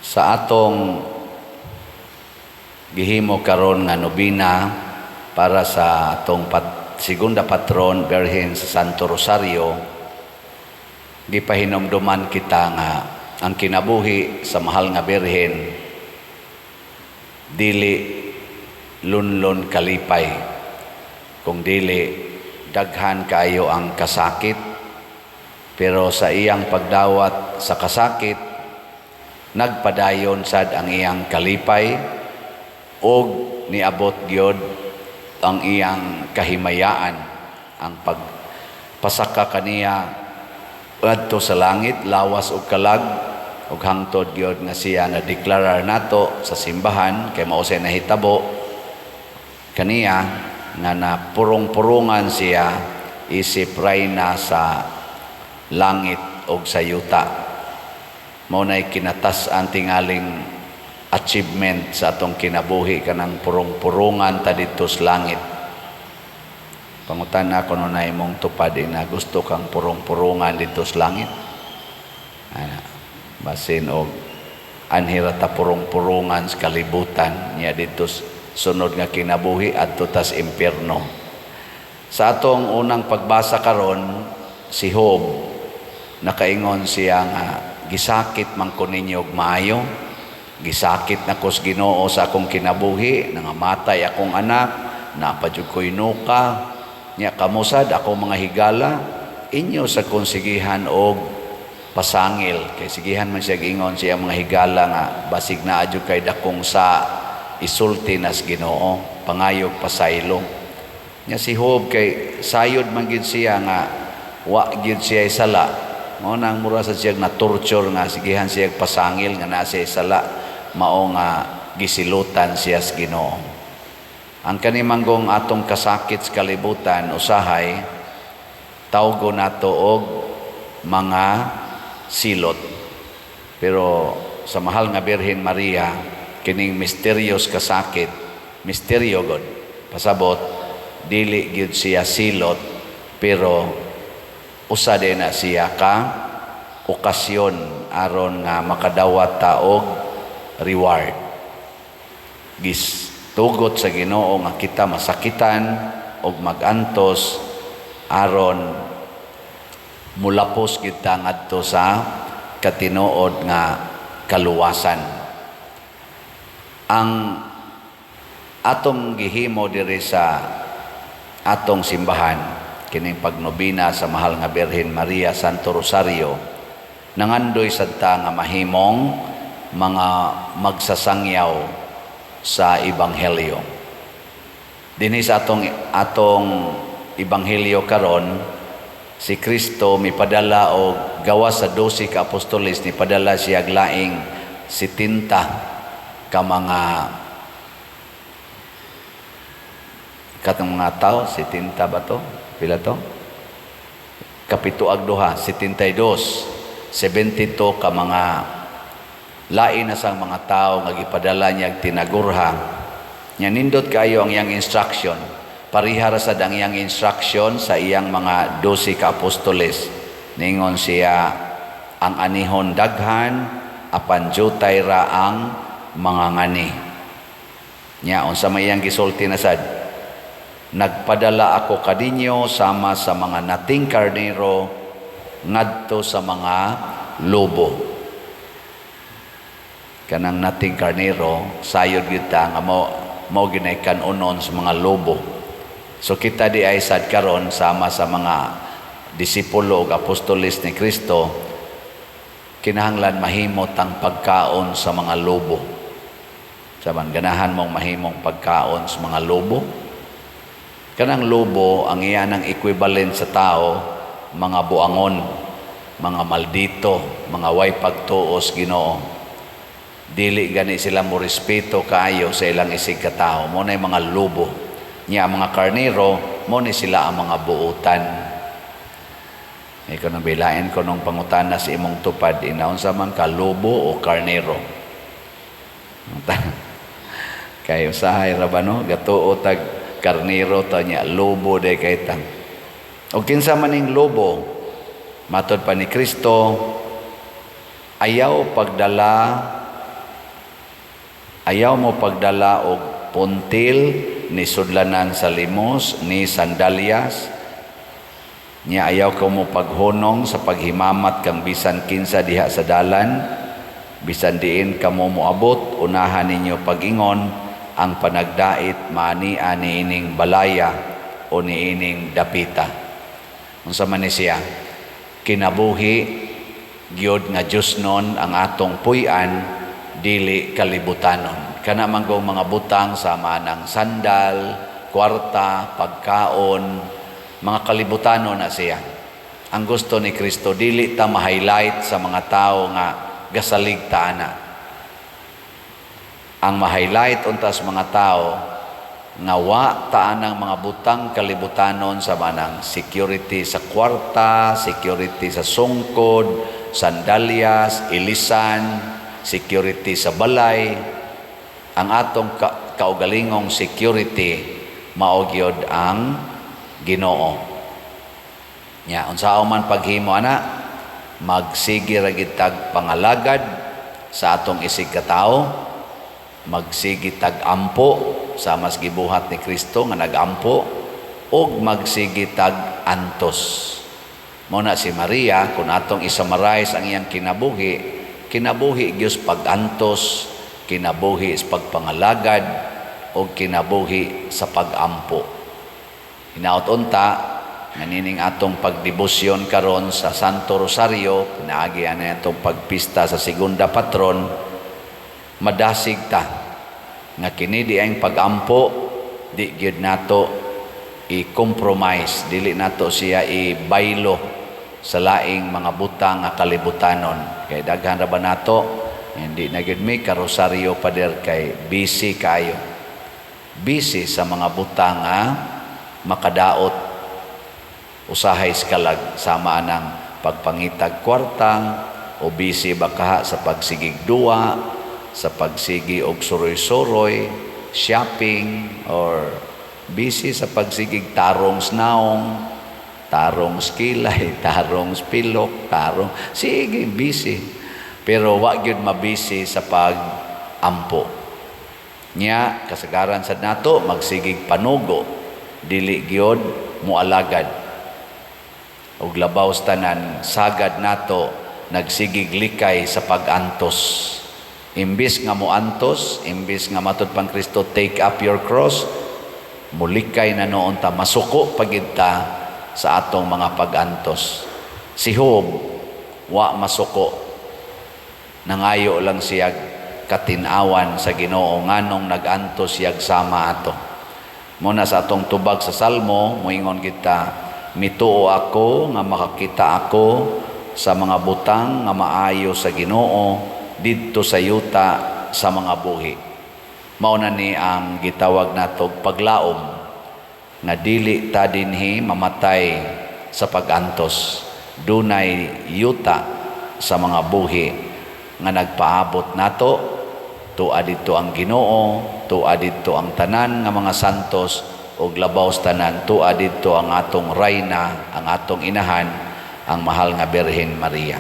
Sa atong gihimo karon nga nobina para sa atong segunda patron, Birhen sa Santo Rosario, gipahinomduman kita nga ang kinabuhi sa mahal nga Birhen dili lunlon kalipay, kung dili daghan kaayo ang kasakit, pero sa iyang pagdawat sa kasakit, nagpadayon sad ang iyang kalipay ug niabot gyud ang iyang kahimayaan, ang pagpasaka kaniya adto sa langit, lawas ug kalag, ug hangtod gyud nga siya na deklarar nato sa simbahan kay mao siya nahitabo kaniya nga napurong-purungan siya isip rayna sa langit ug sa yuta. Mao nay kinatas-an tingaling achievement sa atong kinabuhi, kanang purong-purungan ta didto sa langit. Pangutana kuno na imong tupad na gusto kang purong-purungan didto sa langit. Ana, basin og anhi ra ta purong-purungan sa kalibutan niya, didto sunod nga kinabuhi adto tas impierno. Sa atong unang pagbasa karon, si Job nakaingon siya nga gisakit man ko ninyo og maayo, gisakit na ko sa Ginoo sa akong kinabuhi, nangamatay akong anak, naa pa jud ko'y nuka nya, kamo sad ako mga higala inyo sa konsigihan og pasangil, kay sigihan man siya giingon siya mga higala nga basig naa jud kay dakong sa isulti nas Ginoo, pangayog pasaylo nya. Si Job kay sayod man gid siya nga wa gyud siya sala, mao nang mura sa siya na torture nga sigihan siya pasangil nga naa siya sala, mao nga gisilutan siya sa Ginoo. Ang kanimanggong atong kasakit sa kalibutan usahay tawgo nato og mga silot, pero sa mahal nga Birhen Maria, kining mysterious kasakit, misteryo god, pasabot dili gyud siya silot, pero usa din na siya ka okasyon aron nga makadawat ta og reward. Gitugot sa Ginoo nga kita masakitan og magantos aron mulapos kita ngadto sa katinuod nga kaluwasan. Ang atong gihimo diri sa atong simbahan kining pagnobina sa mahal nga Birhen Maria Santo Rosario, nangandoy sad ta nga mahimong mga magsasangyaw sa ebanghelyo. Dinhi sa atong ebanghelyo karon, si Kristo mipadala og gawas sa 12 ka apostoles, nipadala siya og laing 70 ka mga katong mga tao. 70 ba to? Pila to? Kapito ag duha, 72, 72 ka mga lain na sang mga tao nga gipadala niya og tinagurha nya. Nindot kayo ang iyang instruction. Pareha ra sad ang iyang instruction sa iyang mga 12 ka apostoles. Ningon siya, "Ang anihon daghan, apan jutay ra ang mga ngani." Nya unsa may iyang gisulti na sad? "Nagpadala ako kaninyo sama sa mga nating karnero ngadto sa mga lobo." Kanang nating karnero, sayod gyud ta nga mao ginay kan-onon sa mga lobo. So kita di ay sad karon sama sa mga disipulo ug apostoles ni Kristo, kinahanglan mahimot ang pagkaon sa mga lobo. Saban ganahan mong mahimong pagkaon sa mga lobo? Kanang lobo, ang iya ng equivalent sa tao, mga buangon, mga maldito, mga way pagtuos Ginoo. Dili gani sila mo respeto kaayo sa ilang isig katao. Mao na mga lobo. Nya ang mga karnero, mao ni sila ang mga buutan. Ikaw nang bilain ko nung pangutana sa imong tupad, inaon sa man ka, lobo o karnero? Kay usahay ra ba, no? Gatuo tag karnero ta nya lobo day kay tang. O kinsa man ning lobo? Matod pa ni Kristo, ayaw pagdala Ayaw mo pagdala og puntil, ni sudlanan sa limos, ni sandalyas. Nya ayaw ko mo paghunong sa paghimamat kang bisan kinsa diha sa dalan. Bisan diin kamo moabot, unahan ninyo pag-ingon ang panagdait maania niining balaya o niining dapita. Unsa man ni siya? Kinabuhi gyud nga Diyosnon ang atong puy-an, dili kalibutanon. Kana man kung mga butang sama ng sandal, kwarta, pagkaon, mga kalibutanon na siya. Ang gusto ni Kristo, dili ta ma-highlight sa mga tao nga gasalig ta ana. Ang ma-highlight untas mga tao nga wa ta anang mga butang kalibutanon sa manang security sa kwarta, security sa sungkod, sandalyas, ilisan, security sa balay. Ang atong kaugalingong security mao gyud ang Ginoo. Nya unsaon man paghimo ana, magsige ra gid tag pangalagad sa atong isig katawo, magsige tag ampo sa mas gibuhat ni Kristo nga nagampo, ug magsige tag antos. Mao na si Maria, kung atong i-summarize ang iyang kinabuhi, kinabuhi gyud pag-antos, kinabuhi sa pagpangalagad, ug kinabuhi sa pag-ampo. Hinaot unta nga nining atong pagdebosyon karon sa Santo Rosario, pinaagi ani atong pagpista sa segunda patron, madasig ta nga kini di ang pag-ampo, di gyud nato i-compromise, dili nato siya ibaylo sa laing mga butang nga kalibutanon. Kay daghan ra ba nato, hindi na gyud mi karosaryo, pader, kay busy kayo. Busy sa mga butang nga makadaot usahay kalag, sama anang pagpangitag kwarta, o busy ba kaha sa pagsigig duwa, sa pagsigi og suroy-suroy, shopping, or busy sa pagsigig tarong naong, tarong kilay, tarong pilok, tarong sige busy. Pero wa gyud mabisi sa pag-ampo. Nya kasagaran sad nato magsigig panugo, dili gyud moalagad. Ug labaw sa tanan, sagad nato nagsigig likay sa pag-antos. Imbis nga moantos, imbis nga matud pang Kristo, "Take up your cross," mulikay na noon ta, masuko pagid ta sa atong mga pag-antos. Si Job, wa masuko. Nangayo lang siya katinawan sa Ginoo nganong nag-antos siyag sama ato. Muna sa atong tubag sa Salmo, moingon kita, "Mituo ako nga makakita ako sa mga butang nga maayo sa Ginoo didto sa yuta sa mga buhi." Mao na ni ang gitawag natog paglaom nga dili ta dinhi mamatay sa pag-antos. Dunay yuta sa mga buhi nga nagpaabot nato, tua didto ang Ginoo, tua didto ang tanan nga mga santos, ug labaw sa tanan, tua didto ang atong rayna, ang atong inahan, ang mahal nga Birhen Maria.